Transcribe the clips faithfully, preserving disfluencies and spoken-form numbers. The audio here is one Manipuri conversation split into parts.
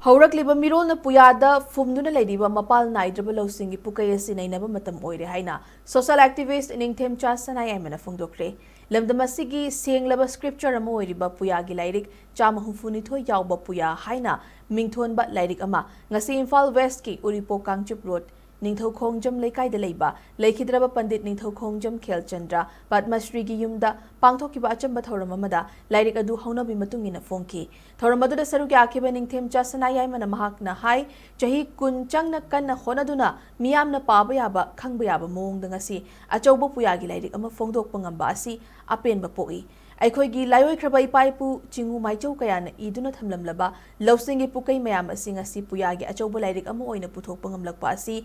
ꯍꯧꯔꯛꯂꯤꯕ ꯃꯤꯔꯣꯜꯅ ꯄꯨꯌꯥꯗ ꯐꯨꯝꯗꯨꯅ ꯂꯩꯔꯤꯕ ꯃꯄꯥꯜ ꯅꯥꯏꯗ꯭ꯔꯕ ꯂꯧꯁꯤꯡꯒꯤ ꯄꯨꯀꯩ ꯑꯁꯤ ꯅꯩꯅꯕ ꯃꯇꯝ ꯑꯣꯏꯔꯦ ꯍꯥꯏꯅ social activist ꯅꯤꯡꯊꯦꯝꯆꯥ ꯁꯅꯥꯌꯥꯏꯃꯅ ꯐꯣꯡꯗꯣꯛꯈ꯭ꯔꯦ꯫ ꯂꯝꯗꯝ ꯑꯁꯤꯒꯤ ꯁꯦꯡꯂꯕ scripture ꯑꯃ ꯑꯣꯏꯔꯤꯕ ꯄꯨꯌꯥꯒꯤ ꯂꯥꯏꯔꯤꯛ ꯆꯥꯝꯃ ꯍꯨꯝꯐꯨ ꯅꯤꯊꯣꯏ ꯌꯥꯎꯕ ꯄꯨꯌꯥ ꯍꯥꯏꯅ ꯃꯤꯡꯊꯣꯟꯕ ꯂꯥꯏꯔꯤꯛ ꯑꯃ ꯉꯁꯤ ꯏꯝꯐꯥꯜ Westꯀꯤ ꯎꯔꯤꯄꯣꯛ ꯀꯥꯡꯆꯨꯞ Road, ꯅꯤꯡꯊꯧꯈꯣꯡꯖꯝ ꯂꯩꯀꯥꯏꯗ ꯂꯩꯕ ꯂꯩꯈꯤꯗ꯭ꯔꯕ ꯄꯟꯗꯤꯠ ꯅꯤꯡꯊꯧꯈꯣꯡꯖꯝ ꯈꯦꯜꯆꯟꯗ꯭ꯔ ꯄꯗꯃꯁ꯭ꯔꯤꯒꯤ ꯌꯨꯝꯗ ꯄꯥꯡꯊꯣꯛꯈꯤꯕ ꯑꯆꯝꯕ ꯊꯧꯔꯝ ꯑꯃꯗ ꯂꯥꯏꯔꯤꯛ ꯑꯗꯨ ꯍꯧꯅꯕꯤ ꯃꯇꯨꯡ ꯏꯟꯅ ꯐꯣꯡꯈꯤ꯫ ꯊꯧꯔꯝ ꯑꯗꯨꯗ ꯁꯔꯨꯛ ꯌꯥꯈꯤꯕ ꯅꯤꯡꯊꯦꯝꯆꯥ ꯁꯅꯥꯌꯥꯏꯃꯅ ꯃꯍꯥꯛꯅ ꯍꯥꯏ, ꯆꯍꯤ ꯀꯨꯟ ꯆꯪꯅ ꯀꯟꯅ ꯍꯣꯠꯅꯗꯨꯅ ꯃꯤꯌꯥꯝꯅ ꯄꯥꯕ ꯌꯥꯕ, ꯈꯪꯕ ꯌꯥꯕ ꯃꯑꯣꯡꯗ ꯉꯁꯤ ꯑꯆꯧꯕ ꯄꯨꯌꯥꯒꯤ ꯂꯥꯏꯔꯤꯛ ꯑꯃ ꯐꯣꯡꯗꯣꯛꯄ ꯉꯝꯕ ꯑꯁꯤ ꯑꯄꯦꯟꯕ ꯄꯣꯛꯏ꯫ ꯑꯩꯈꯣꯏꯒꯤ ꯂꯥꯏꯑꯣꯏꯈ꯭ꯔꯕ ꯏꯄꯥ ꯏꯄꯨ ꯆꯤꯡꯉꯨ ꯃꯥꯏꯆꯧ ꯀꯌꯥꯅ ꯏꯗꯨꯅ ꯊꯝꯂꯝꯂꯕ ꯂꯧꯁꯤꯡꯒꯤ ꯄꯨꯀꯩ ꯃꯌꯥꯝ ꯑꯁꯤ ꯉꯁꯤ ꯄꯨꯌꯥꯒꯤ ꯑꯆꯧꯕ ꯂꯥꯏꯔꯤꯛ ꯑꯃ ꯑꯣꯏꯅ ꯄꯨꯊꯣꯛꯄ ꯉꯝꯂꯛꯄ ꯑꯁꯤ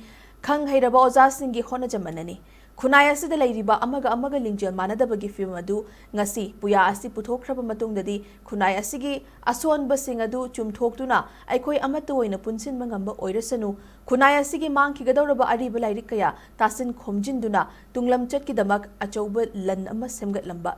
ꯈꯪ ꯍꯩꯔꯕ ꯑꯣꯖꯥꯁꯤꯡꯒꯤ ꯍꯣꯠꯅꯖꯃꯟꯅꯅꯤ꯫ ꯈꯨꯟꯅꯥꯏ ꯑꯁꯤꯗ ꯂꯩꯔꯤꯕ ꯑꯃꯒ ꯑꯃꯒ ꯂꯤꯡꯖꯦꯜ ꯃꯥꯟꯅꯗꯕꯒꯤ ꯐꯤꯚꯝ ꯑꯗꯨ ꯉꯁꯤ ꯄꯨꯌꯥ ꯑꯁꯤ ꯄꯨꯊꯣꯛꯈ꯭ꯔꯕ ꯃꯇꯨꯡꯗꯗꯤ ꯈꯨꯟꯅꯥꯏ ꯑꯁꯤꯒꯤ ꯑꯁꯣꯟꯕꯁꯤꯡ ꯑꯗꯨ ꯆꯨꯝꯊꯣꯛꯇꯨꯅ ꯑꯩꯈꯣꯏ ꯑꯃꯠꯇ ꯑꯣꯏꯅ ꯄꯨꯟꯁꯤꯟꯕ ꯉꯝꯕ ꯑꯣꯏꯔꯁꯅꯨ꯫ ꯈꯨꯟꯅꯥꯏ ꯑꯁꯤꯒꯤ ꯃꯥꯡꯈꯤꯒꯗꯧꯔꯕ ꯑꯔꯤꯕ ꯂꯥꯏꯔꯤꯛ ꯀꯌꯥ ꯇꯥꯁꯤꯟ ꯈꯣꯝꯖꯤꯟꯗꯨꯅ ꯇꯨꯡꯂꯝꯆꯠꯀꯤꯗꯃꯛ ꯑꯆꯧꯕ ꯂꯟ ꯑꯃ ꯁꯦꯝꯒꯠꯂꯝꯕ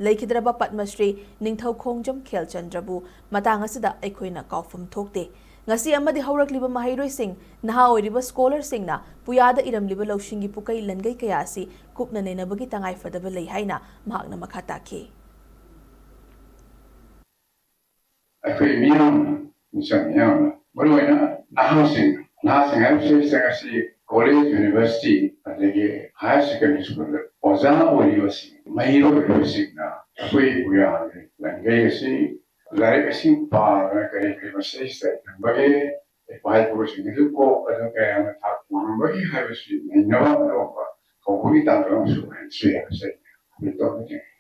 ꯂꯩꯈꯤꯗ꯭ꯔꯕ ꯄꯗꯃꯁ꯭ꯔꯤ ꯅꯤꯡꯊꯧ ꯈꯣꯡꯖꯝ ꯈꯦꯜꯆꯟꯗ꯭ꯔꯕꯨ ꯃꯇꯥꯡ ꯑꯁꯤꯗ ꯑꯩꯈꯣꯏꯅ ꯀꯥꯎꯐꯝ ꯊꯣꯛꯇꯦ꯫ ꯉꯁꯤ ꯑꯃꯗꯤ ꯍꯧꯔꯛꯂꯤꯕ ꯃꯍꯩꯔꯣꯏꯁꯤꯡ, ꯅꯍꯥ ꯑꯣꯏꯔꯤꯕ scholarꯁꯤꯡꯅ ꯄꯨꯌꯥꯗ ꯏꯔꯝꯂꯤꯕ ꯂꯧꯁꯤꯡꯒꯤ ꯄꯨꯀꯩ ꯂꯟꯒꯩ ꯀꯌꯥ ꯑꯁꯤ ꯀꯨꯞꯅ ꯅꯩꯅꯕꯒꯤ ꯇꯉꯥꯏ ꯐꯗꯕ ꯂꯩ ꯍꯥꯏꯅ ꯃꯍꯥꯛꯅ ꯃꯈꯥ ꯇꯥꯈꯤ꯫ ꯑꯩꯈꯣꯏ ꯃꯤꯌꯥꯝ, ꯃꯤꯆꯝ ꯃꯤꯌꯥꯝꯅ, ꯃꯔꯨꯑꯣꯏꯅ ꯅꯍꯥꯁꯤꯡ, ꯅꯍꯥꯁꯤꯡ ꯍꯥꯏꯕꯁꯤ ꯉꯁꯤ college, university, ꯑꯗꯒꯤ higher secondary schoolꯗ ꯑꯣꯖꯥ ꯑꯣꯏꯔꯤꯕꯁꯤꯡ, ꯃꯍꯩꯔꯣꯏ ꯑꯣꯏꯔꯤꯕꯁꯤꯡꯅ ꯑꯩꯈꯣꯏ ꯄꯨꯌꯥꯒꯤ ꯂꯟꯒꯩ ꯑꯁꯤ ꯂꯥꯏꯔꯤꯛ ꯑꯁꯤ ꯄꯥꯗꯅ ꯀꯔꯤ ꯀꯔꯤ ꯃꯁꯤꯗꯩꯁꯤꯗ ꯏꯔꯝꯕꯒꯦ, ꯏꯄꯥ ꯏꯄꯨꯁꯤꯡ ꯑꯗꯨ ꯀꯣꯛ ꯑꯗꯨ ꯀꯌꯥꯅ ꯊꯥꯛ ꯋꯥꯡꯂꯝꯕꯒꯦ ꯍꯥꯏꯕꯁꯤ ꯅꯩꯅꯕ ꯑꯗꯨꯒꯨꯝꯕ ꯀꯧꯕꯒꯤ ꯇꯥꯟꯖꯥ ꯑꯃꯁꯨ ꯑꯣꯏꯍꯟꯁꯤ ꯍꯥꯏꯕꯁꯦ ꯑꯩ ꯇꯧꯖꯅꯤꯡꯉꯤ꯫